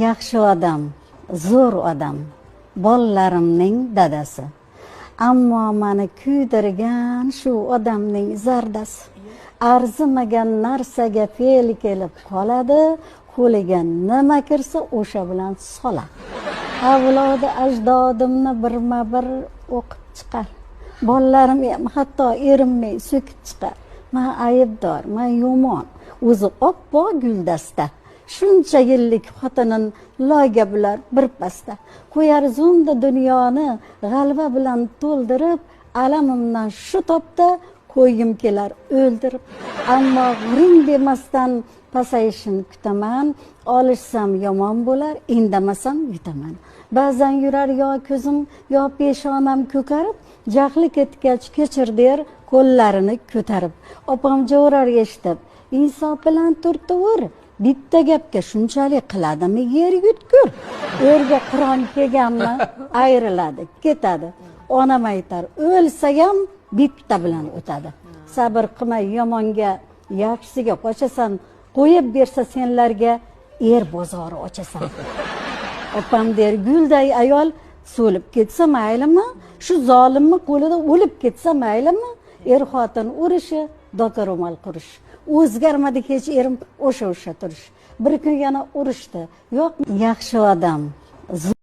Yaxshi odam, zo'r odam, bolalarimning dadasi. Ammo mani kuydirgan shu odamning zardasi. Arzimagan narsaga fe'l kelib qoladi, qo'liga nima kirsa o'sha bilan soladi. Avlodi ajdodimni birma-bir o'qib chiqar. Bolalarim ham, hatto erinmay so'kib chiqar. Man aybdor, man yomon, o'zi oppoq guldasta. Shuncha yillik xotinin loyga bular bir pasda. Qo'yar zumda dunyoni g'alva bilan to'ldirib, alamimdan shu topda qo'ygim kelar o'ldirib. Ammo g'ring demasdan pasayishini kutaman, olishsam yomon bo'lar, indamasam yutaman. Ba'zan yurar yo ko'zim, yo peshonam ko'karib, jahli ketgach kechir der qo'llarini ko'tarib. Opam jo'rar eshitib, insof bilan turtivur, bitta gapga shunchalik qiladimi yer yutkur? Erga qiron kelganmi, ayriladi, ketadi. Onam aytar, o'lsa ham bitta bilan o'tadi. Sabr qilmay yomonga, yaxshisiga qochasan, qo'yib bersa senlarga er bozori ochasan. Opam der, gulday ayol so'lib ketsa maylimi, shu zolimni qo'lida o'lib ketsa maylimi? Er xotin urushi, doka ro'mol qurish. O'zgarmadi hech erim, o'sha o'sha turish. Bir kun yana urushdi. Yo'q, yaxshi odam.